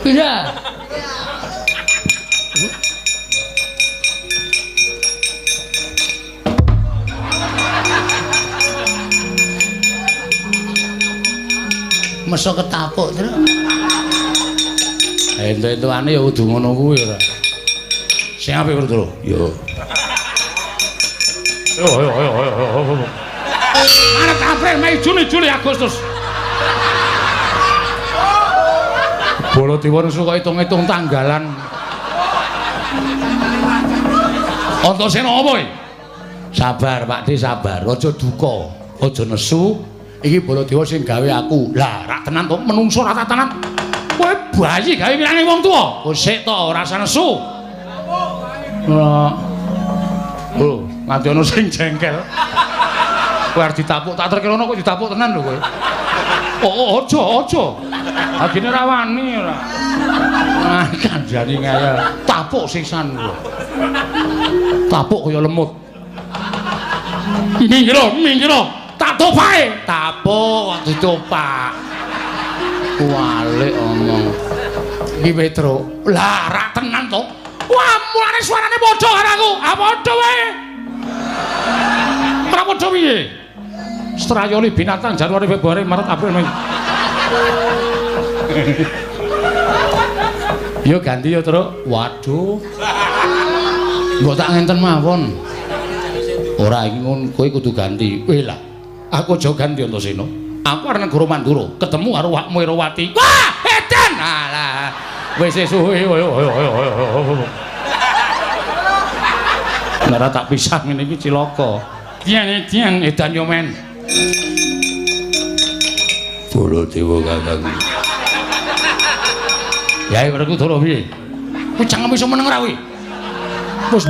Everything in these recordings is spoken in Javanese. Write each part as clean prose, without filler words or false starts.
Pira? Masa ketapuk terus. Entuk-entukane ya kudu ngono kuwi ora. Sing apik Werkudara. Yo. Yo yo yo yo. Maret, April, Mei, Juni, Juli, Agustus. Baladewa nesu kok hitung-hitung tanggalan. Antasena apa iki? Sabar, Pakde, sabar. Aja duka, aja nesu. Iki Baladewa sing gawe aku. Lah, rak tenan to menungso ora tenan. Kowe bayi gawe wirange wong tuwa. Oh sik to, ora usah nesu. Oh, nganti ana sing jengkel. Kowe arep ditapuk, tak terkira kok ditapuk tenan lho kowe. Oh, aja, aja. Agene ora wani ora. Ah, kandhani ngeyel. Tapuk sisan lho. Tapuk kaya lemut. Minggir, minggir. Tak topae. Tapuk kok ditopak. Kuwalik omong. Iki Petro. Lah, rak tenan to. Wah, mulane suarane padha karo aku. Ah, padha wae. Ora padha piye? Strayoli binatang Januari, Februari, Maret, April, Mei. Yo ganti yo, Truk. Waduh. Mbok tak ngenten mawon. Ora iki ngono, kowe kudu ganti. Weh lah. Aku aja ganti Antasena. Aku arep negara Mandura, ketemu karo Wakmu Irawati. Wah, edan. Alah. Wis suwe yo yo yo yo. Ora tak pisah ngene iki cilaka. Tiang-tiang edan yo men. Baladewa kakang. Ya Werkudara piye? Kuwi cangkem iso meneng ora kuwi? Wis.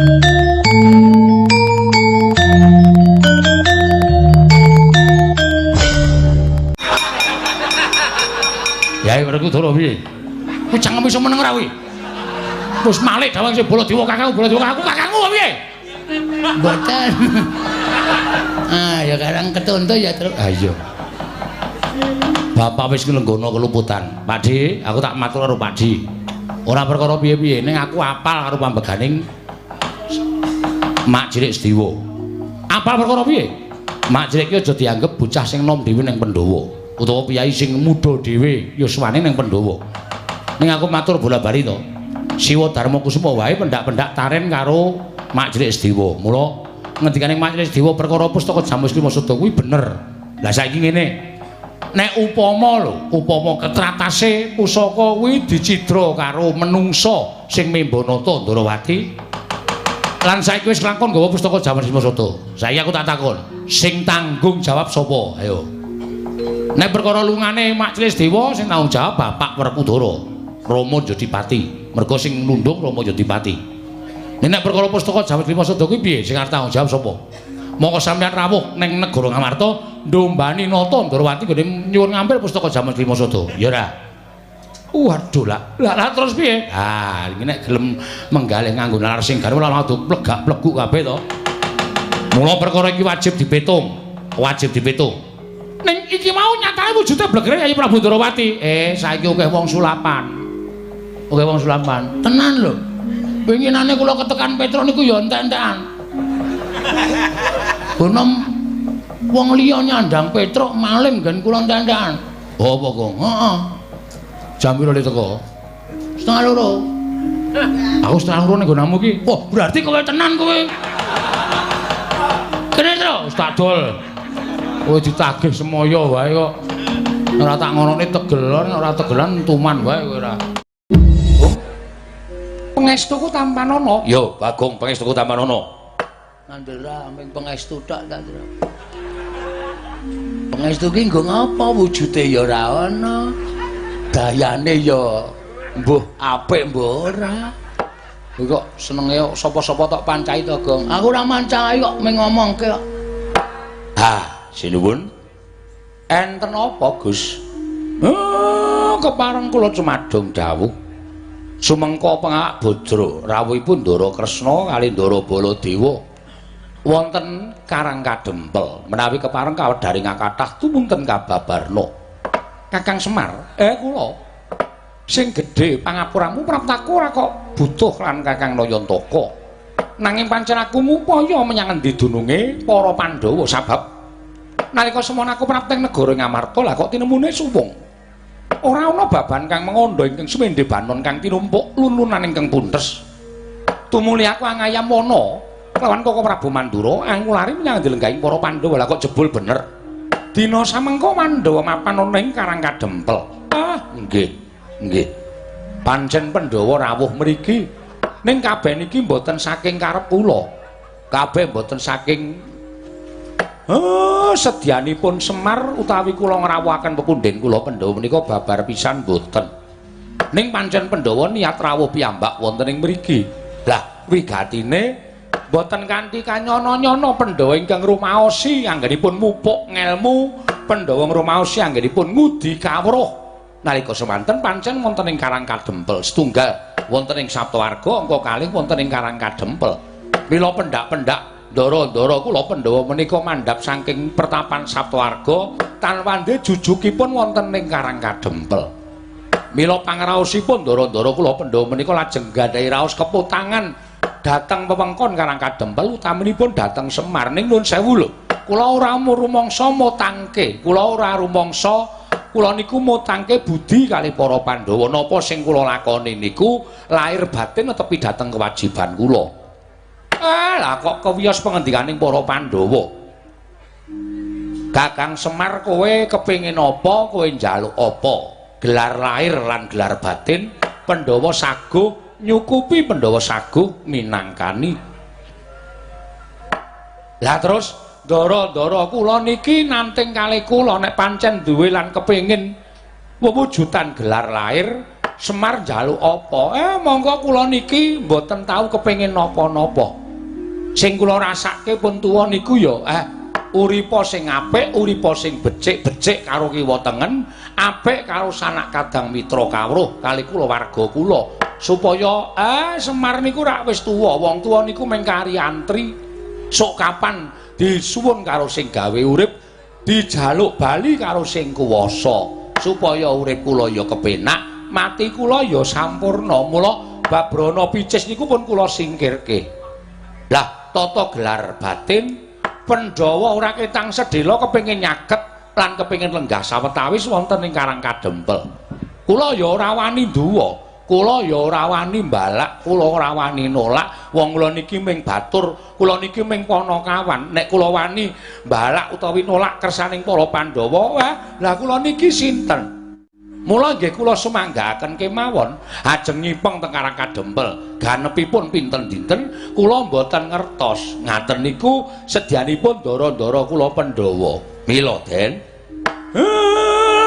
Ya Werkudara piye? Kuwi cangkem iso meneng ora kuwi? Wis malik dawang sing Baladewa kakangku, Baladewa kakangku, kakangku piye? Mboten. Ah, ya karang ketonto ya, Truk. Ah iya. Bapak wis nglenggono keluputan. Pakde, aku tak matur karo Pakde. Ora perkara piye-piye, ning aku apal karo pambeganing Mak Cilik Sediwa. Apal perkara piye? Mak Cilik ki aja dianggep bocah sing nom dhewe ning Pandhawa, utawa piyai sing muda dhewe yuswane ning Pandhawa. Ning aku matur bola-bali to. Siwa Darma Kusuma wae pendak-pendak taren karo Mak Cilik Sediwa. Mula ngendikane Mak Cilik Sediwa perkara pustaka Jamus Lima Sada kuwi bener. Lah saiki ngene. Nek upama lho, upama ketratase pusaka kuwi dicidra karo menungsa sing membanata Ndrawati. Lan saiki wis lakon nggawa pustaka Jamus Lima Sada. Saiki aku tak takon, sing tanggung jawab sapa? Ayo. Nek perkara lungane Mak Cilik Sediwa sing tanggung jawab Bapak Werkudara, Rama Jodipati. Mergo sing nundung Rama Jodipati. Nek perkara pustaka Jamus Lima Sada kuwi piye? Sing arep tanggung jawab sapa? Monggo sampeyan rawuh ning negara Ngamarta ndombani nata Ndrawati nggone nyuwun ngambil pustaka Jamus Lima Sada. Ya ora? Waduh lah. Lah terus piye? Ah, iki nek gelem menggalih nganggo nalar sing garwa ora adu plegak-pleguk kabeh to. Mula perkara iki wajib dipitung. Wajib dipitung. Ning iki mau nyatane wujude blegere Kyai Prabu Ndrawati. Eh, saiki akeh wong sulapan. Akeh wong sulapan. Tenan lho. Winginane kula ketekan Petro niku ya entek-entekan. Bonom wong liya nyandang Petruk maling nggen kula entek-entekan. Oh, apa, Gong? Heeh. Jam piro le teko? 1:30. Aku 1:30 ning nggonamu ki. Wah, berarti kowe tenan kowe. Kene, Tru. Wis tak dol. Kowe ditagih semoyo wae kok. Ora tak ngonone tegelan, ora tegelan tuman wae kowe ora. Pangestuku tampanana. Yo, Bagong, pangestuku tampanana. Ngandel ra ming pangestu tok ta, Tru. Pangestu ki nggo ngapa wujude ya ora ana. Dayane ya mbuh apik mbuh ora. Kowe kok senenge sapa-sapa tok pancai to, Gong? Aku ora mancai kok ming ngomongke kok. Ha, sinuwun. Enten apa, Gus? Oh, kepareng kula cumadung dawuh. Sumengko pengawak bajra rawuhipun Ndara Kresna kali Ndara Baladewa wonten Karang Kadempel menawi kepareng kawedharing kathah tumunten kababarna. Kakang Semar, kula Sing gedhe pangapuramu praptaku ora kok butuh lan Kakang Nayantaka. Nanging pancen aku ngupaya menyang endi dununge para Pandhawa sabab nalika semono aku prapteng negara Ngamarta lah kok tinemune suwung. Ora ana baban kang mengondo ingkang sumendhe banon kang tinumpuk lulunan ingkang puntes. Tumuli aku angayam wana lawan Koko Prabu Mandura angulari menyang dilenggahing para Pandhawa lah kok jebul bener. Dina samengko Pandhawa mapan ana ing Karang Kadempel. Ah, nggih. Nggih. Pancen Pandhawa rawuh mriki. Ning kabeh niki mboten saking karep kula. Kabeh mboten saking sedyanipun Semar utawi kula ngrawuhaken pepundhen kula Pandhawa menika babar pisan mboten. Ning pancen Pandhawa niat rawuh piyambak wonten ing mriki. Lah wigatine mboten kanthi kanyono-nyono Pandhawa ingkang rumaosi anggenipun mupuk ngelmu, Pandhawa ngrumaosi anggenipun ngudi kawruh. Nalika semanten pancen wonten ing Karang Kadempel setunggal wonten ing Saptawarga angka kalih wonten ing Karang Kadempel. Mila pendak-pendak ndara-ndara kula Pandhawa menika mandhap saking pertapan Saptawarga tanwande jujukipun wonten ing Karang Kadempel. Mila pangraosipun ndara-ndara kula Pandhawa menika lajeng gandhahi raos keputangan dhateng wewengkon Karang Kadempel utaminipun dhateng Semar. Ning nuwun sewu lho, kula ora rumangsa motangke, kula ora rumangsa kula niku motangke budi kalih para Pandhawa. Napa sing kula lakoni niku lahir batin netepi dhateng kewajiban kula. Lah kok kewiyos pengendikaning para Pandhawa. Kakang Semar kowe kepengin apa, kowe njaluk apa? Gelar lahir lan gelar batin Pandhawa saguh nyukupi, Pandhawa saguh minangkani. Lah terus ndara-ndara kula niki nanting kalih kula nek pancen duwe lan kepengin wewujudan gelar lahir Semar njaluk apa? Monggo kula niki mboten tau kepengin napa-napa. Sing kula rasake pun tuwa niku ya uripa sing apik, uripa sing becik-becik karo kiwa tengen, apik karo sanak kadang mitra kawruh kali kula warga kula supaya Semar niku rak wis tuwa, wong tuwa niku mung kari antri. Sok kapan disuwun karo sing gawe urip, dijaluk bali karo sing kuwasa supaya urip kula ya kepenak, mati kula ya sampurna. Mula babrana picis niku pun kula singkirke. Lah tata gelar batin Pandhawa ora ketang sedhela kepengin nyaket lan kepengin lenggah sawetawis wonten ing Karang Kadempel. Kula ya ora wani nduwa, kula ya ora wani mbalak, kula ora wani nolak. Wong kula niki ming batur, kula niki ming panakawan. Nek kula wani mbalak utawi nolak kersaning para Pandhawa, wah, lah kula niki sinten? Mula nggih kula sumanggaaken kemawon ajeng nyipeng teng Karang Kadempel. Ganepipun pinten dinten kula mboten ngertos. Ngaten niku sedyanipun ndara-ndara kula Pandhawa. Mila Den,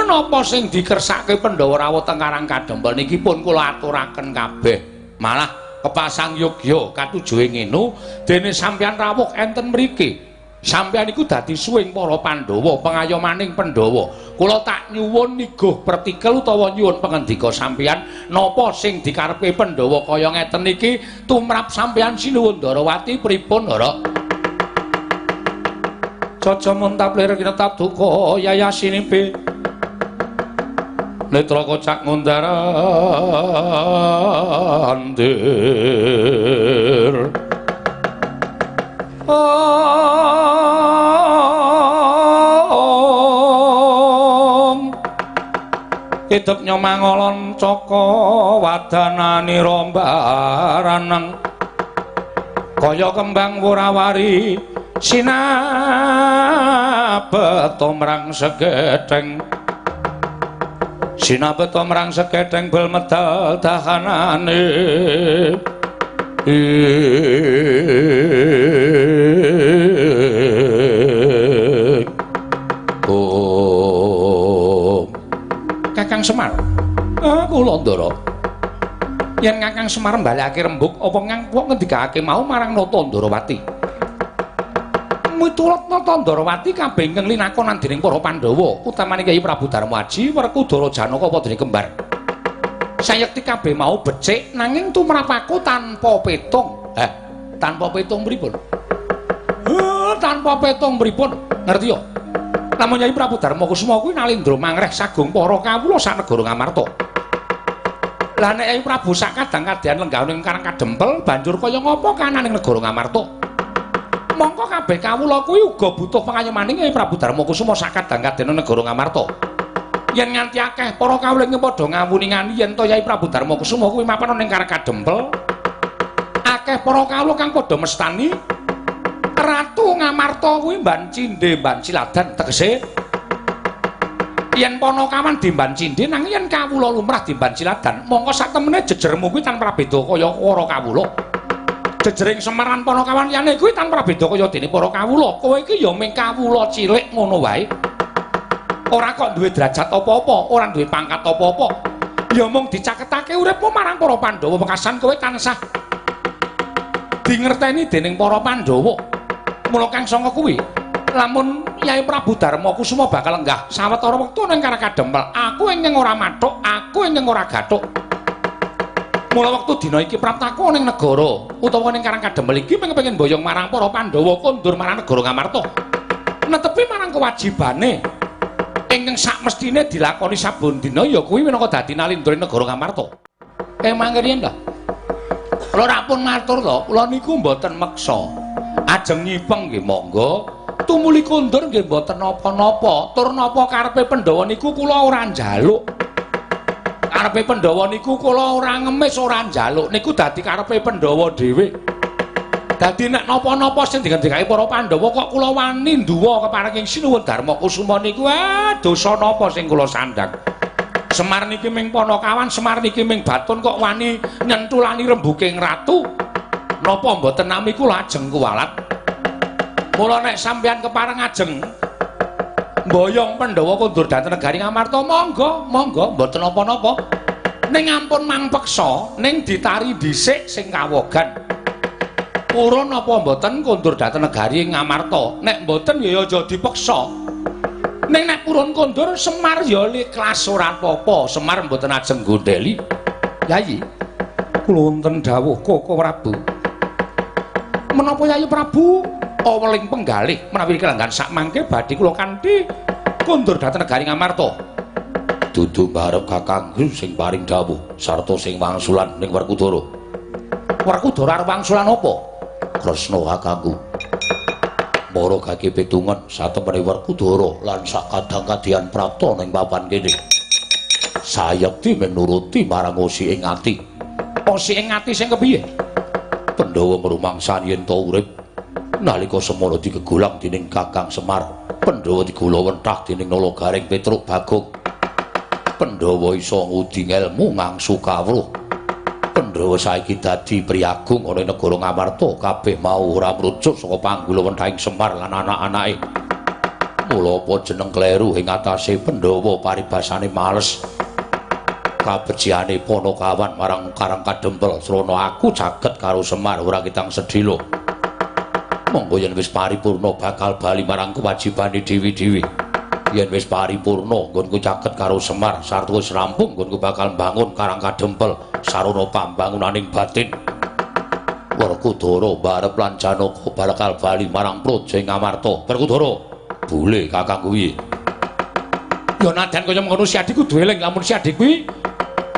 napa sing dikersake Pandhawa rawuh teng Karang Kadempel niki pun kula aturaken kabeh. Malah kepasang yogya katujuhe ngene, dene sampeyan rawuh enten mriki. Sampeyan iku dadi suwing para Pandhawa, pengayomaning Pandhawa. Kula tak nyuwun niguh pertikel utawa nyuwun pangendika sampeyan napa sing dikarepe Pandhawa kaya ngeten iki tumrap sampeyan sinuwun Ndarawati pripun, Ndara? Caca muntap lir kinetap duka yayasinipe. Netra kocak ngundar andir. Om Idep nyomangolon caka wadanani rombaraneng kaya kembang wurawari sinabet omrang segedheng sinabet omrang segedheng bel medal dahanane. Oh. Kakang Semar, kula Ndara. Yen Kakang Semar mbalekake rembug apa ngangkok ngendikake mau marang Nata Ndarawati. Miturut Nata Ndarawati kabeh ingkang linakonan dening para Pandhawa, utamane Kyai Prabu Darmaji, Werkudara Janaka padha kembar. Sayekti kabeh mau becik nanging tumrap aku tanpa petung. Tanpa petung pripun? Tanpa petung pripun? Ngerti ya? Lamun Kyai Prabu Darma Kusuma kuwi nalindra mangreh sagung para kawula sak negara Ngamarta. Lah nek Yai Prabu sak kadang kadyan lenggah ning Karang Kadempel banjur kaya ngapa kananing negara Ngamarta? Mongko kabeh kawula kuwi uga butuh pangayomaning Yai Prabu Darma Kusuma sak kadang kadyan negara Ngamarta. Yen nganti akeh para kawula ing padha ngawuningani yen to Yai Prabu Darma Kusuma kuwi mapan ning Karang Kadempel, akeh para kawula kang padha mestani Ratu Ngamarta kuwi mban cindhe mban siladan, tegese yen Panakawan dimban cindhe nanging yen kawula lumrah dimban siladan, mongko satemene jejermu kuwi tanpa beda kaya para kawula. Jejering Semar lan Panakawan liyane kuwi tanpa beda kaya dene para kawula. Kowe iki ya mung kawula cilik ngono wae. Ora kok duwe derajat apa-apa, ora duwe pangkat apa-apa. Ya mung dicaketake uripmu marang para Pandhawa wekasan kowe tansah dingerteni dening para Pandhawa. Mula kang sanga kuwi lamun Yai Prabu Darma Kusuma bakal lenggah sawetara wektu ning Karang Kadempel, aku ingkang ora mathuk, aku ingkang ora gathuk. Mula wektu dina iki praptaku ning negara utawa ning Karang Kadempel iki pengen boyong marang para Pandhawa kondur marang negara Ngamarta. Netepi marang kewajibane ingkang sakmestine dilakoni saben dina ya kuwi minangka dadi nalindra negara Ngamarta. Emang riyen lho. Kula rak pun matur to, kula niku mboten meksa. Ajeng nyipeng nggih monggo, tumuli kondur nggih mboten napa-napa. Tur napa karepe Pandhawa niku kula ora njaluk. Karepe Pandhawa niku kula ora ngemis, ora njaluk. Niku dadi karepe Pandhawa dhewe. Dadi nek napa-napa sing dingendikake para Pandhawa kok kula wani nduwa keparing Sinuwun Darma Kusuma niku, dosa napa sing kula sandhang. Semar niki ming Panakawan, Semar niki ming batun kok wani nyentulani rembuking ratu. Napa mboten nami kula ajeng kuwalat. Mula nek sampeyan kepareng ajeng mboyong Pandhawa kondur dhateng negari Ngamarta, monggo, monggo, mboten napa-napa. Ning ampun mangpeksa, ning ditari dhisik sing kawogan. Purun napa mboten kondur dhateng negari Ngamarta? Nek mboten ya aja dipeksa. Ning nek purun kondur Semar ya ikhlas ora apa-apa, Semar mboten ajeng gondeli. Yayi, kula wonten dawuh Koko Prabu. Menapa Yayi Prabu aweling penggalih menawi kelenggan sakmangke badhe kula kanthi kondur dhateng negari Ngamarta? Dudu barep kakangku sing paring dawuh sarta sing wangsulan ning Werkudara. Werkudara arep wangsulan apa? Kresna kakangku. Mara gage pitungan satemene Werkudara lan sakadang kadian prapta ning papan kene. Sayekti mung nuruti marang osi ing ati. Osi ing ati sing kepiye? Pandhawa ngrumangsani yen ta urip nalika semana digegolang dening Kakang Semar, Pandhawa digula wentah dening Nala Gareng Petruk Bagong. Pandhawa iso ngudi ngelmu ngangsu kawruh. Pandhawa saiki dadi priyagung ana ing negara Ngamarta, kabeh mau ora mrujuk saka panggula wentahing Semar lan anak-anake. Mula apa jeneng kleru ing atase Pandhawa paribasane males. Kabeciane Panakawan marang Karang Kadempel, srana aku caket karo Semar ora kitang sedhela. Monggo yen wis paripurna bakal bali marang kewajibane dewi-dewi. Yen wis paripurna nggonku caket karo Semar sarta wis rampung nggonku bakal mbangun Karang Kadempel sarana pambangunaning batin. Werkudara barep lan Janaka bakal bali marang praja Ngamarta. Werkudara, bule kakangku piye? Ya nadyan kaya mengkono si Adi kudu eling lamun si Adi kuwi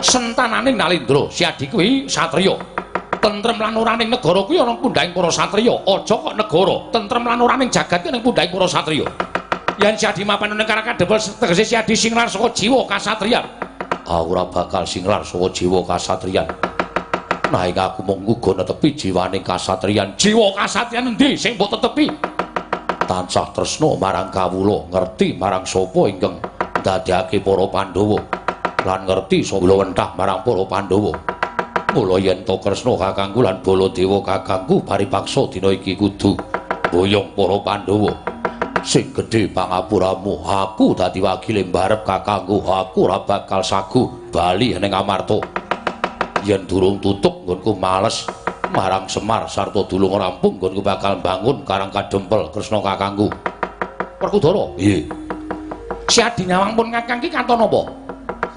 sentananing Nalindra, si Adi kuwi satriya. Tentrem lan oraning negara kuwi ana pundhaing para satriya. Aja kok negara, tentrem lan oraning jagat kuwi ning pundhaing para satriya. Yen si Adi mapan ning Karang Kadempel tegese si Adi singlar saka jiwa kasatriyan. Aku ora bakal singlar saka jiwa kasatriyan. Nanging aku mung uga netepi jiwane kasatriyan. Jiwa kasatriyan endi sing mbok tetepi? Tansah tresna marang kawula, ngerti marang sapa ingkang ndadekake para Pandhawa lan ngerti sapa wentah marang para Pandhawa. Mula yen to Kresna kakangku lan Baladewa kakangku paripaksa dina iki kudu boyong para Pandhawa. Sing gedhe pangapuramu, aku dadi wakile mbarep kakangku, aku ora bakal sagu bali ning Amarta. Yen durung tutup nggonku males marang Semar sarta dulung rampung nggonku bakal mbangun Karang Kadempel Kresna kakangku. Werkudara, piye? Si Adi nyawang pun kakang ki katon apa?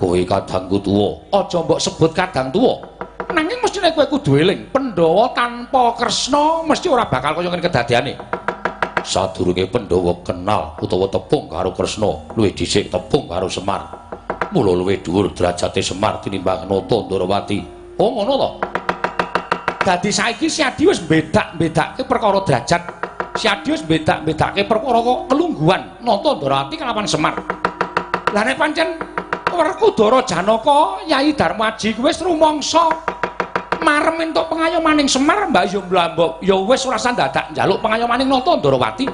Kowe kadangku tuwa. Aja mbok sebut kadang tuwa. Nanging mestine kowe kudu eling, Pandhawa tanpa Kresna mesti ora bakal kaya ngene kedadeane. Sadurunge Pandhawa kenal utawa tepung karo Kresna, luwih dhisik tepung karo Semar. Mula luwih dhuwur derajate Semar tinimbang Nata Ndorowati. Oh ngono to. Dadi saiki Siadi wis bedak-bedake perkara derajat. Siadi wis bedak-bedake perkara kelungguhan Nata Ndorowati kalawan Semar. Lah nek pancen Werkudara Janaka Yai Darmaji kuwi wis rumangsa marem entuk pengayomaning Semar, Mbak yo mlambok ya wis ora usah dadak njaluk pengayomaning Nata Ndorowati.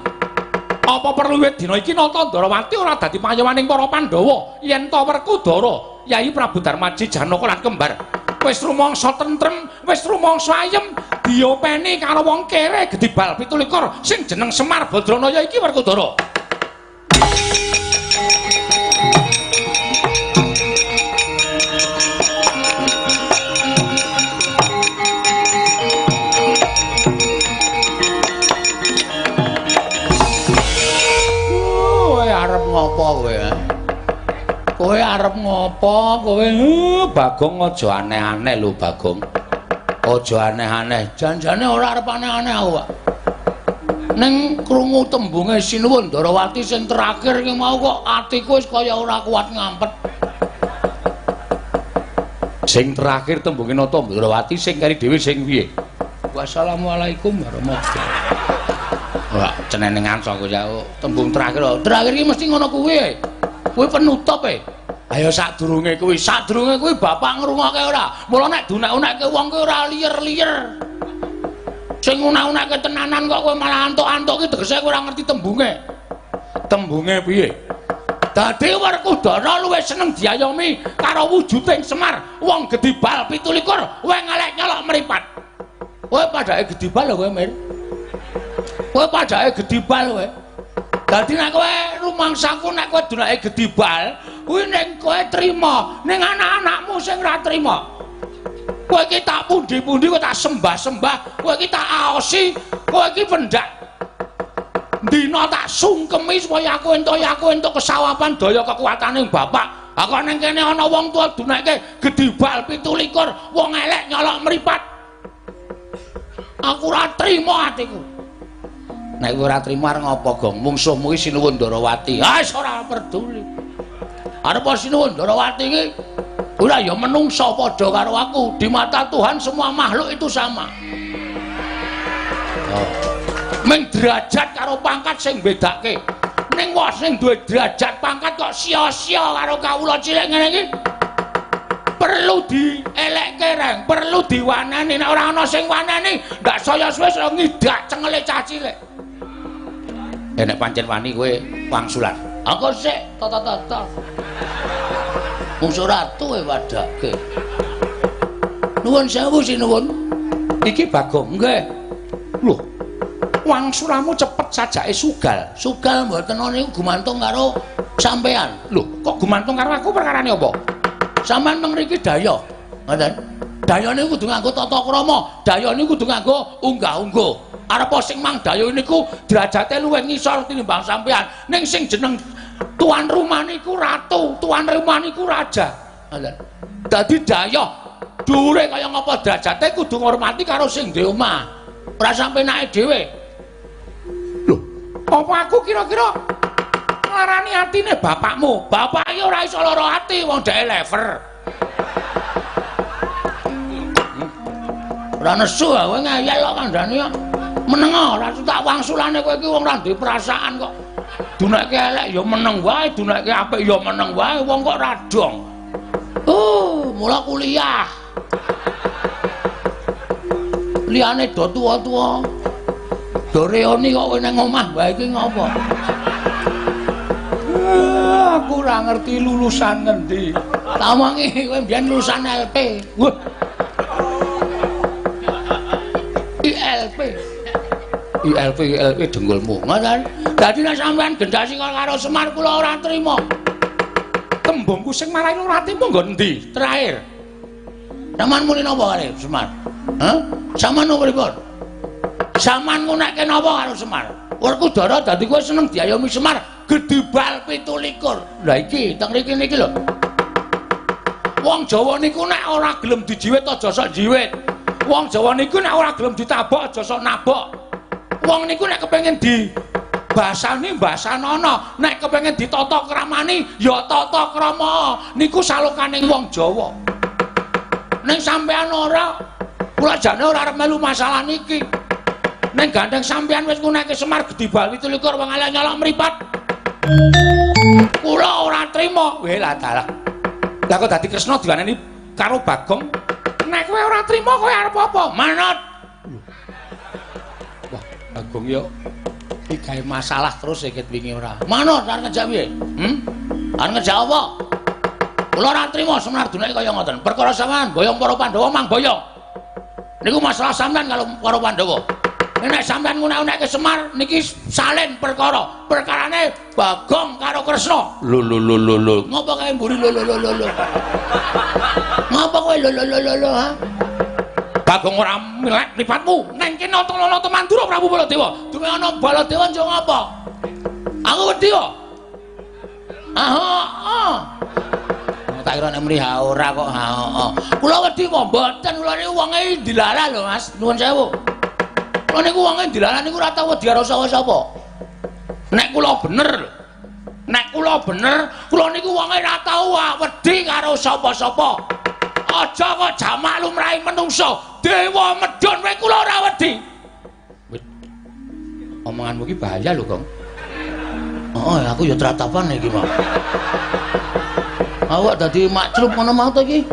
Apa perlu wit dina iki Nata Ndorowati ora dadi pengayomaning para Pandhawa yen ta Werkudara Yai Prabu Darmaji Janaka lan kembar wis rumangsa tentrem, wis rumangsa ayem diopeni karo wong kere gedibal 27 sing jeneng Semar Badranaya iki Werkudara. Ngopo kowe? Kowe arep ngopo kowe? Bagong aja aneh-aneh lho Bagong. Aja aneh-aneh. Janjane ora arep aneh-aneh aku, Pak. Ning krungu tembunge Sinuwun Ndorowati sing terakhir ki mau kok atiku wis kaya ora kuat ngampet. Sing terakhir tembunge Nata Ndorowati sing kari dhewe sing piye? Wassalamualaikum warahmatullahi wabarakatuh. Wah, cenenengan saka ya tembung terakhir. Terakhir iki mesti ngono kuwi. Kuwi penutup e. Ayo sadurunge kuwi, sadurunge kuwi bapak ngrungokke ora. Mula nek dunek-unekke wong kuwi ora liyer-liyer. Sing unek-unekke tenanan kok kowe malah antuk-antuk iki tegese kowe ora ngerti tembunge. Tembunge piye? Dadi Werkudara luwih seneng diayomi karo wujuding Semar, wong gedibal 27, wong elek nyolok mripat. Kowe padake gedibal lho kowe, Mir. Kowe padake gedibal kowe. Dadi nek kowe rumangsaku nek kowe dunake gedibal, kuwi ning kowe trima, ning anak-anakmu sing ora trima. Kowe iki tak pundi-pundi, kowe tak sembah-sembah, kowe iki tak aosi, kowe iki pendak. Dina tak sungkemi supaya aku entuk kesawapan daya kekuatane bapak. Ha kok ning kene ana wong tuwa dunake gedibal 27, wong elek nyolok mripat. Aku ora trima atiku. Nek kowe ora trima arep ngopo, Gong? Mungsuhmu iki Sinuwun Ndorowati. Ah, wis ora peduli. Arep Sinuwun Ndorowati iki ora ya menungsa padha karo aku. Di mata Tuhan semua makhluk itu sama. Oh. Ming derajat karo pangkat sing bedake. Ning wong sing duwe derajat pangkat kok sia-sia karo kawula cilik ngene iki. Perlu dielekke, Reng, perlu diwanani. Nek ora ana sing wanani, ndak saya suwe ngidak cengele cah cilik. Nek pancen wani kowe wangsulan. Aku sik tata-tata. Mungsu ratu e wadake. Nuwun sewu sinuwun. Iki Bagong. Nggih. Lho, wangsulamu cepet sajake sugal. Sugal mboten ana niku gumantung karo sampean. Lho, kok gumantung karo aku perkarane apa? Sampeyan meng mriki daya. Ngoten. Daya niku kudu nganggo tata krama, daya niku kudu nganggo unggah-ungguh. Arep sing mang daya niku derajate luwih ngisor tinimbang sampean. Ning sing jeneng tuan rumah niku ratu, tuan rumah niku raja. Ngoten. Dadi daya dhuwure kaya ngapa derajate kudu ngurmati karo sing duwe omah. Ora sampe nake dhewe. Lho, apa aku kira-kira nglarani atine bapakmu? Bapak iki ora iso lara ati wong dheke lever. Ora nesu kowe ngeyel kok kandhane kok. Meneng ora tak wangsulane kowe iki wong ora duwe perasaan kok. Duneke elek ya meneng wae, duneke apik ya meneng wae, wong kok ora dong. Mula kuliah. Liyane do tuwa-tuwa. Do reuni kok kowe nang omah wae iki ngopo? Aku ora ngerti lulusan ngendi. Tak omongi kowe mbiyen lulusan LP. Wah. ILP. ILP ILP dengkulmu. Ngoten. Dadi nek sampean gendasi karo Semar kula ora trima. Tembungku sing marai ora atimu nggon endi? Terakhir. Sampean muni napa karo Semar? Hah? Sampean pripun? Sampean ngunekke napa karo Semar? Werkudara dadi kowe seneng diayomi Semar gedibal 27. Lah iki teng mriki niki lho. Wong Jawa niku nek ora gelem dijiwit aja sok jiwit. Wong Jawa niku nek ora gelem ditabok aja sok nabok. Wong niku nek kepengin di Basane basanono, nek kepengin ditata kramani ya tata krama. Niku salokane wong Jawa. Ning sampean ora, kula jane ora arep melu masalah niki. Ning gandeng sampean wis nguneke Semar gedhi bal 27 wong elek nyolok mripat. Kula ora trima. Weh lah dalah. Lah kok dadi Kresna diwaneni karo Bagong? Nek kowe ora trima kowe arep apa? Manut. Wah, Bagong yo iki gawe masalah terus iki wingi ora. Manut arep ngejak piye? Arep ngejak apa? Kula ora trima Semar duneke kaya ngoten. Perkara sampean boyong para Pandhawa mang boyong. Niku masalah sampean kalau para Pandhawa. Nek sampean ngunek-unekke Semar niki salin perkara. Perkarane Bagong karo Kresna. Lho lho lho lho lho. Ngopo kae mburi lho lho lho lho. Ngopo kowe lho lho lho lho ha? Bagong ora milek mripatmu. Neng kene ana Mandura Prabu Baladewa. Duwe ana Baladewa njo ngapa? Aku wedi kok. Ah, tak kira nek muni ha ora kok ha. Kula wedi kok mboten, kula niku wonge dilalah lho Mas. Nuwun sewu. Kula niku wonge dilalah niku ora tau wedi karo sapa-sapa. Nek kula bener, nek kula bener, kula niku wonge ora tau wedi karo sapa-sapa. Aja kok jamak lumrahe menungsa, dewa medhun wae kula ora wedi. Omonganmu iki bahaya lho, Gong. Oh, aku ya tratapan iki, Mas. Awak dadi makclup ngono mau to iki.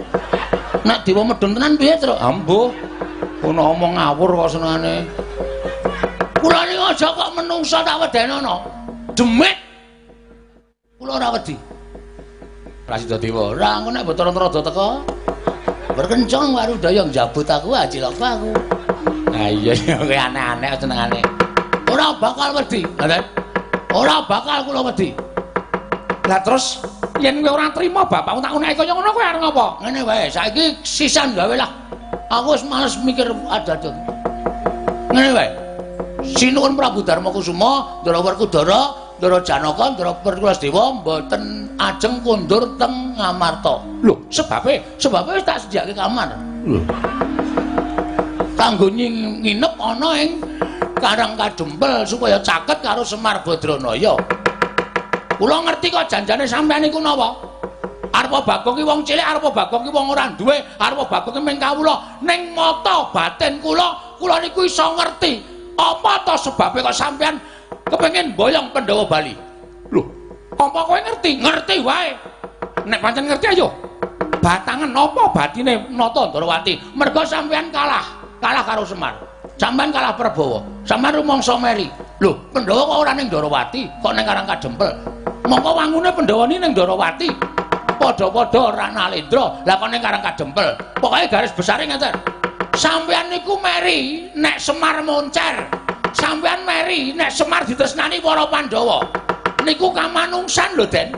Nek dewa medhun tenan piye, Truk? Ambuh. Ono omong ngawur kok senengane. Kula niku aja kok menungsa tak wedenono. Demit. Kula ora wedi. Prasida dewa. Ora engko nek Bathara Narada teko. Berkencang Warudaya njabut aku cilaka aku. Ha iya kowe aneh-aneh senengane. Ora bakal wedi, ngoten. Ora bakal kula wedi. Lah terus yen kowe ora trima bapakmu tak uneke kaya ngono kowe arep ngapa? Ngene wae, saiki sisan gawe lah. Aku wis males mikir ada-ada. Ngene wae. Sinuwun Prabu Darma Kusuma, Ndara Werkudara, Ndara Janaka, Ndara Werkudara mboten ajeng kondur teng Ngamarta. Lho, sebabe? Sebabe wis tak sediake kamar. Lho. Kanggo nginep ana ing Karang Kadempel supaya caket karo Semar Badranaya. Kula ngerti kok janjane sampean niku napa? Arep Bagong ki wong cilik, arep Bagong ki wong ora duwe, arep Bagong ki mung kawula. Ning mata batin kula, kula niku iso ngerti apa to sebabe kok sampean kepengin boyong Pandhawa Bali. Lho, apa kowe ngerti? Ngerti wae. Nek pancen ngerti ayo. Batangan napa batine Nata Ndrawati? Mergo sampean kalah, kalah karo Semar. Sampean kalah Prabawa, sampean rumangsa meri. Lho, Pandhawa kok ora ning Ndrawati, kok ning Karang Kadempel. Mongko wangune Pandhawa ni ning Ndrawati. Padha-padha Ranalendra, lah kok ning Karang Kadempel. Pokoke garis besare ngeten. Sampean niku meri nek Semar moncer. Sampean meri nek Semar ditresnani para Pandhawa. Niku kamanungsan lho, Den.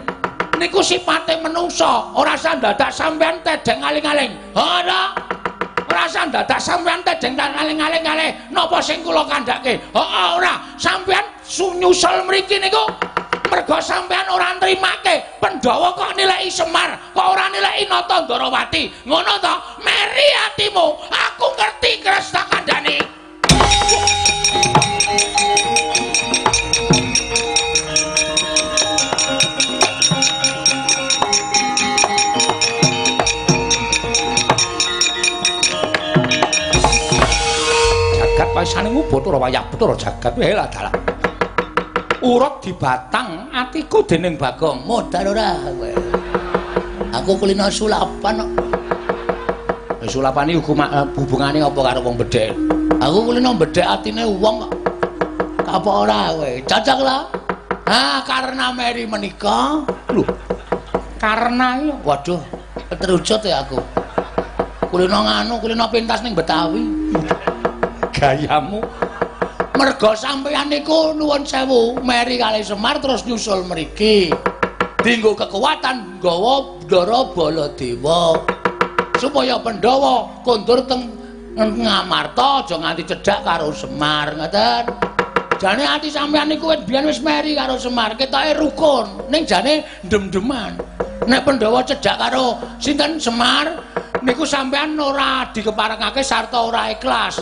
Niku sipate menungsa, ora usah dadak sampean tedeng aling-aling. Ora. Ora usah dadak sampean tedeng aling-aling kalih napa sing kula kandhake. Heeh ora, sampean nyusul mriki niku mergo sampean ora nrimake Pandhawa kok nilai Semar, kok ora nilai Nata Ndrawati. Ngono to? Meri atimu, aku ngerti Kresna kandhani. Jagat paisane Bathara wayah Bathara jagat wae lah dalah. Urut dibatang atiku dening Bagong. Modar ora kowe. Aku kulino sulapan kok. Sulapane hubungane apa karo wong bedhek? Aku kulino bedhek atine wong kok. Apa ora kowe? Cocok lah. Ah, karena meri menika. Lho. Karena iki waduh, terucut ya aku. Kulino nganu, kulino pentas ning Betawi. Gayamu. Mergo sampeyan niku nuwun sewu, meri kalih Semar terus nyusul mriki. Dinggo kekuatan nggawa Ndara Baladewa. Supaya Pandhawa kondur teng Ngamarta aja nganti cedhak karo Semar, ngoten. Jane ati sampeyan niku wis biyen wis meri karo Semar, ketoke rukun, ning jane ndem-ndeman. Nek Pandhawa cedhak karo sinten Semar, niku sampeyan ora dikeparengake sarta ora ikhlas.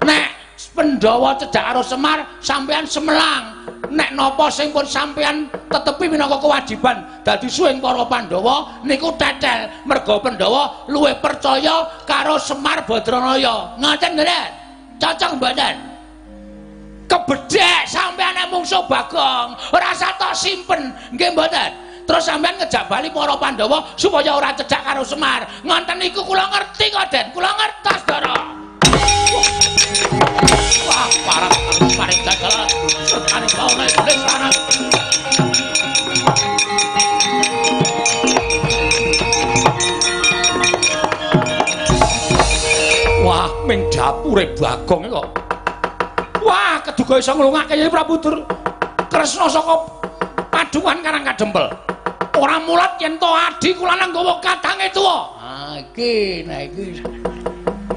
Nek Pandhawa cedhak karo Semar, sampeyan semelang. Nek napa sing pun sampean tetepi minangka kewajiban dadi suwing para Pandhawa niku tetel merga Pandhawa luwih percaya karo Semar Badranaya. Ngoten mboten? Cocok mboten? Kebedhek sampean nek mungsuh Bagong, ora satok simpen, nggih mboten? Terus sampean ngejak bali para Pandhawa supaya ora cedhak karo Semar. Ngoten niku kula ngerti kok, Den. Kula ngertos, Ndara. Wah, parah paring dagelan. Setane baune iblis lanang. Wah, ming dapure Bagong kok. Wah, keduga iso nglungake Yai Prabu Kresna saka Paduan Karang Kadempel. Ora mulat yen to adi kula nang nggawa katange tuwa. Ah, iki, nah iki.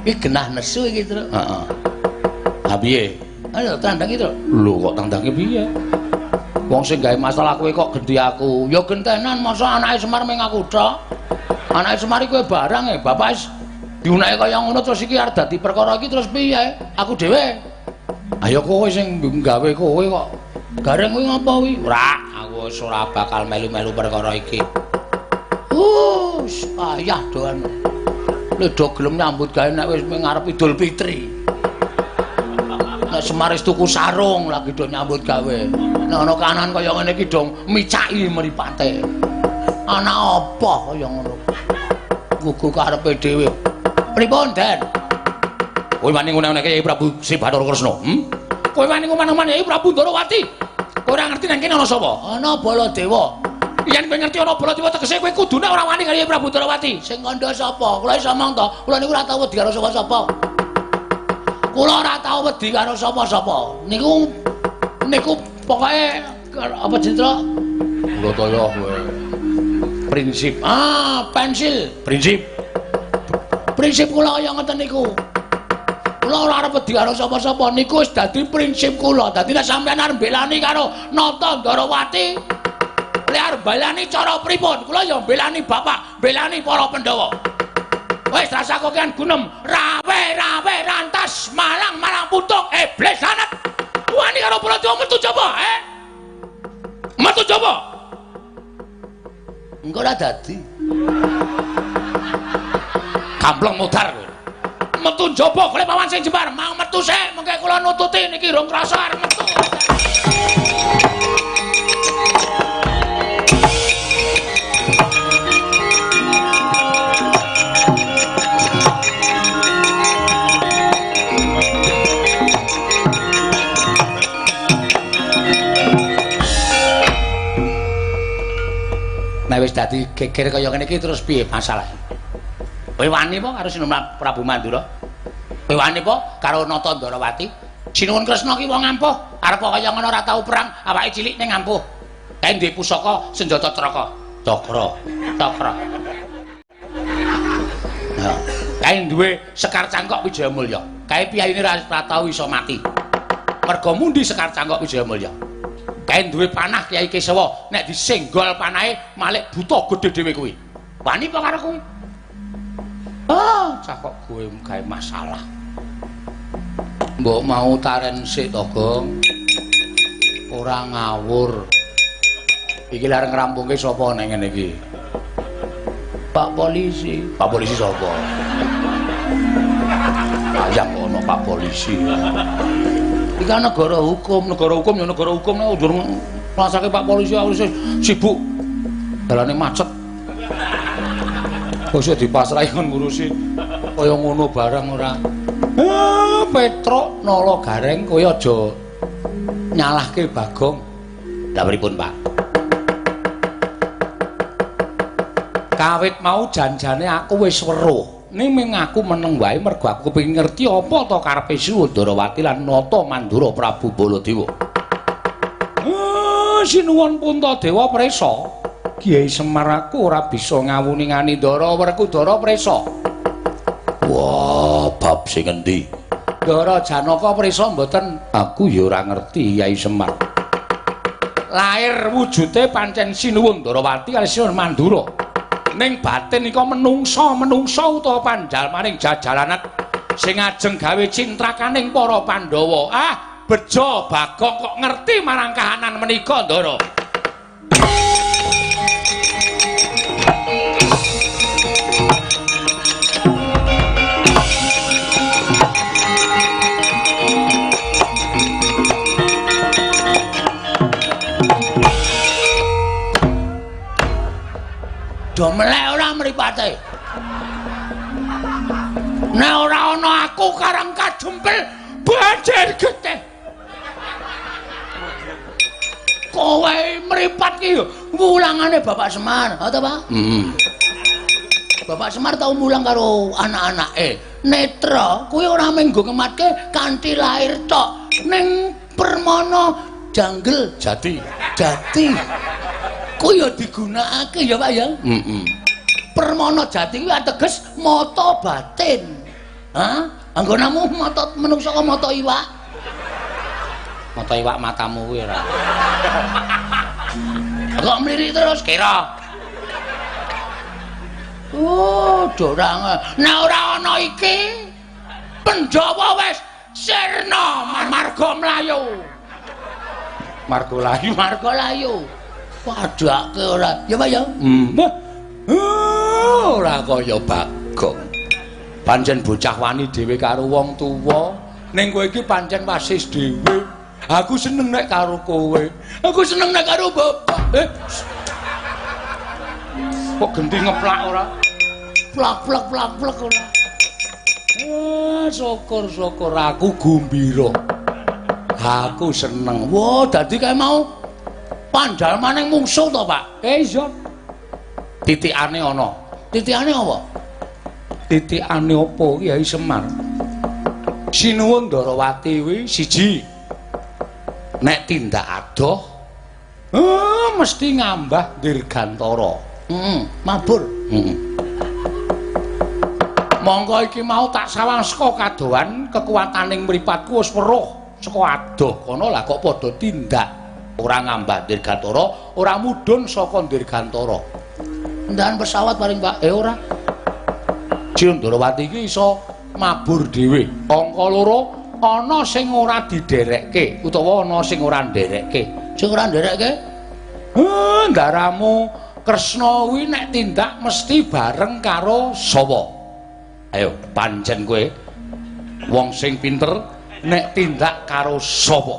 Iki genah nesu iki, Tru. Heeh. Ha piye? Ayo tandang iki, Tru. Lho kok tandange piye? Wong sing gawe masalah kowe kok gendi aku. Ya gentenan, masa anake Semar ming aku tok. Anake Semar iki kowe barang e, bapak wis diuneke kaya ngono terus iki arep dadi perkara iki terus piye? Aku dhewe. Ayo kowe sing gawe kowe kok. Gareng kuwi ngapa kuwi? Ora, aku wis ora bakal melu-melu perkara iki. Payah doan. Lho do gelem nyambut gawe nek wis ngarep Idul Fitri. Nek Semar wis tuku sarung lagi do nyambut gawe. Nek ana kanan kaya ngene iki do micaki mripate. Anak apa kaya ngono? Gugu karepe dhewe. Pripun, Den? Kowe wani ngene-ngene Kyai Prabu Sri Bathara Kresna, Kowe wani ngomong-ngomong Kyai Prabu Ndorowati. Kowe ora ngerti nang kene ana sapa? Ana Baladewa. Yen kowe ngerti ana Baladewa tegese kowe kudune ora wani karo Kyai Prabu Ndorowati. Sing kandha sapa? Kula iso omong to. Kula niku ora tau wedi karo sapa-sapa. Kula ora tau wedi karo sapa-sapa. Niku niku pokoke apa jenenge? Brataya kowe. Prinsip. Ah, pensil. Prinsip. Prinsip kula kaya ngoten niku. Kula ora arep wedi karo sapa-sapa, niku wis dadi prinsip kula. Dadi nek sampeyan arep mbelani karo Nata Ndorowati, lek arep mbelani cara pripun? Kula ya mbelani bapak, mbelani para Pandhawa. Wis rasa kokean gunem, rawe-rawe rantas, malang-malang putung, iblis sanat. Wani karo Baladewa metu jaba, eh? Metu jaba. Engko ora dadi. Gambleng modar kowe. Metu njaba golek pawan sing jembar, mang metu sik, mengke kula nututi niki rong krasa arep metu. Nek wis dadi geger kaya ngene iki terus piye masalahe? Kowe wani apa karo Sinuwun Prabu Mandura? Kowe wani apa karo Nata Ndorowati? Sinuwun Kresna ki wong ampuh, arep kaya ngono ora tau perang, awake cilik ning ampuh. Kae duwe pusaka senjata Traka. Cakra, Cakra. Nah, kae duwe Sekar Cangkok Wijayamulya. Kae piyayine ora tau iso mati. Merga mundi Sekar Cangkok Wijayamulya. Kae duwe panah Kyai Kesawa, nek disenggol panahe malik buta gedhe dhewe kuwi. Wani apa karo kuwi? Ah, cah kok kowe gawe masalah. Mbok mau taren sik to, Gong. Ora ngawur. Iki lha arep ngrampungke sapa nang ngene iki? Pak polisi. Pak polisi sapa? Ayang kok ana Pak polisi. Iki kan negara hukum, negara hukum ya negara hukum nek njur ngrasake Pak polisi aku sibuk. Dalane macet. Kok iso dipasrahi kon ngurusi kaya ngono barang ora. Petruk Nala Gareng kowe aja nyalahke Bagong. Lah pripun, Pak? Kawit mau janjane aku wis weruh. Ning ming aku meneng wae mergo aku kepengin ngerti apa to karepe Sinuwun Ndorowati lan Nata Mandura Prabu Baladewa. Sinuwun Puntadewa prisa. Kyai Semar aku ora bisa ngawuningani Ndara Werkudara prisa. Wah, bab sing endi? Ndara Janaka prisa mboten? Aku ya ora ngerti Kyai Semar. Lair wujude pancen Sinuwun Ndorowati kali Sinuwun Mandura. Ning batin ika menungsa-menungsa utawa panjalmaning jajalanet sing ajeng gawe cintrakaning para Pandhawa. Ah, Bejo Bagong kok ngerti marang kahanan menika, Ndara. Do melek ora mripate. Nek ora ana aku karang kajempel banjir getih. Kowe mripat ki wulangane Bapak Semar, ha ta, Pak? Heeh. Bapak Semar tau mulang karo anak-anake. Netra kuwi ora mung nggo ngematke kanthi lahir tok, ning permana janggel jati. Jati. Kuwi ya digunakake ya, Pak ya. Heeh. Permana jati kuwi ateges mata batin. Hah? Anggonamu mata menungsa kok mata iwak? Mata iwak matamu kuwi ora. Kok mlirik terus kira. Oh, dorang. Nek ora ana iki, Pandhawa wis sirna marga mlayu. Marga layu, marga layu. Padhake ora. Ya, Pak ya. Ora kaya Bagong. Pancen bocah wani dhewe karo wong tuwa, ning kowe iki pancen wasis dhewe. Aku seneng nek karo kowe. Aku seneng nek karo bapak. Kok genti ngeplak ora? Plak plak plak plak ora. Syukur-syukur aku gumbira. Aku seneng. Wah, dadi kae mau pandalmaning mungsuh to, Pak? Iya. Titikane ana. Titikane apa? Titikane apa Kyai Semar? Sinuwun Ndarawati kuwi siji. Nek tindak adoh, mesti ngambah dirgantara. Heeh, mabur. Heeh. Monggo iki mau tak sawang saka kadohan kekuataning mripatku wis weruh saka adoh kono lah kok padha tindak ora ngambah dirgantara, ora mudhun saka dirgantara. Kendaraan pesawat paling, Pak. Ora. Ndarawati iki iso mabur dhewe. Angka loro ana sing ora diderekke utawa ana sing ora nderekke. Sing ora nderekke? Ndaramu Kresna kuwi nek tindak mesti bareng karo sapa? Ayo pancen kowe wong sing pinter nek tindak karo sapa?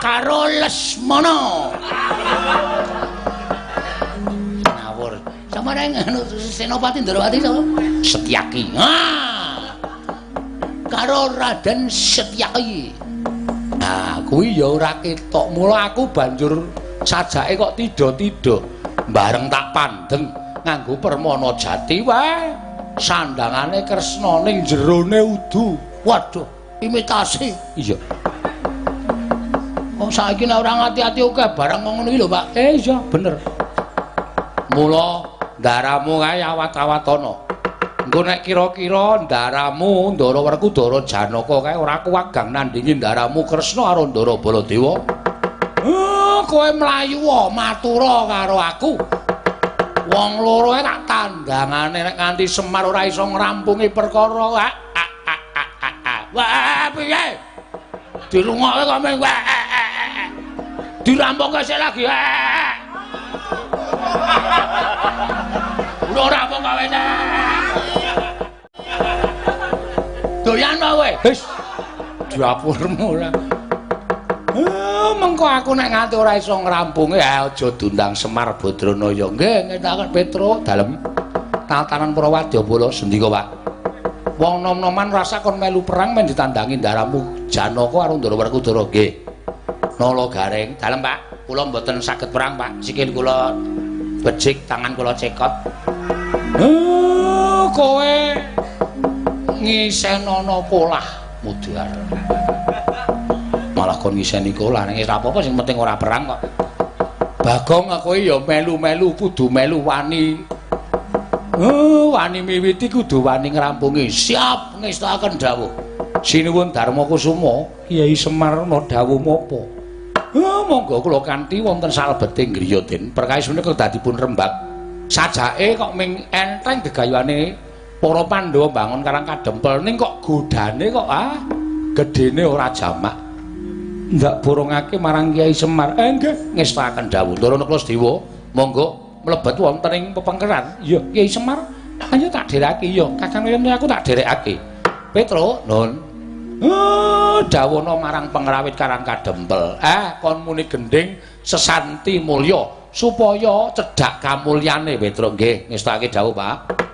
Karo Lesmana. Ngawur. Samare anu Senopati Ndarawati sapa? Setyaki. Ah. Karo Raden Setyaki. Nah, kuwi ya ora ketok. Mula aku banjur sajake kok tidha-tidha. Bareng tak pandeng nganggo permana jati wae. Sandangane Kresna ning jerone udu. Waduh, imitasi. Iya. Wong saiki nek ora ngati-ati akeh barang ngono iki lho, Pak. Iya, bener. Mula ndaramu kae awat-awat ana. Engko nek kira-kira ndaramu Ndara Werkudara Janaka kae ora kuwagang nandingi ndaramu Kresna karo Ndara Baladewa. Kowe mlayu matura karo aku. Wong loro tak tandangane nek nganti Semar ora iso ngrampungi perkara. Wah, piye? Dirungokke kok meng wah. Dirampungke sik lagi. Ora rampung kowe. Doyan kowe. Wis. Dapurmu ora. Mengko aku nek nganti ora iso ngrampungi aja diundang Semar Badranaya. Nggih, ngetaken Petruk dalem tatanan para wadyabala sendika, Pak. Wong nom-noman rasa kon melu perang men ditandangi ndaramu Janaka karo Ndara Werkudara. Nggih. Nala Gareng, dalem Pak. Kula mboten saged perang, Pak. Sikil kula becik, tangan kula cekot. Kowe ngisenono polah mudhar. Malah kon ngiseni kolah ning ora apa-apa sing penting ora perang kok. Bagong kowe ya melu-melu kudu melu wani. Wani miwiti kudu wani ngrampungi. Siap ngestakaken dawuh. Sinuwun Darma Kusuma, Kyai Semar ana dawuh menapa? Monggo kula kanthi wonten salebeting griya Den. Perkawis menika dipun rembag. Sajake kok ming enteng gegayuhane para Pandhawa mbangun Karang Kadempel ning kok godane kok gedene ora jamak. Ndak borongake marang Kyai Semar. Nggih, ngestakaken dawuh. Ndara Nakula Sedewa, monggo mlebet wonten ing pepengkeran. Iya, Kyai Semar, ayo tak dherekake. Iya, Kakang Wayana aku tak dherekake. Petruk, Nun. Dawono marang pengrawit Karang Kadempel. Kon muni gendhing sesanti mulya supaya cedhak kamulyane Petruk. Nggih, ngestake dawuh, Pak.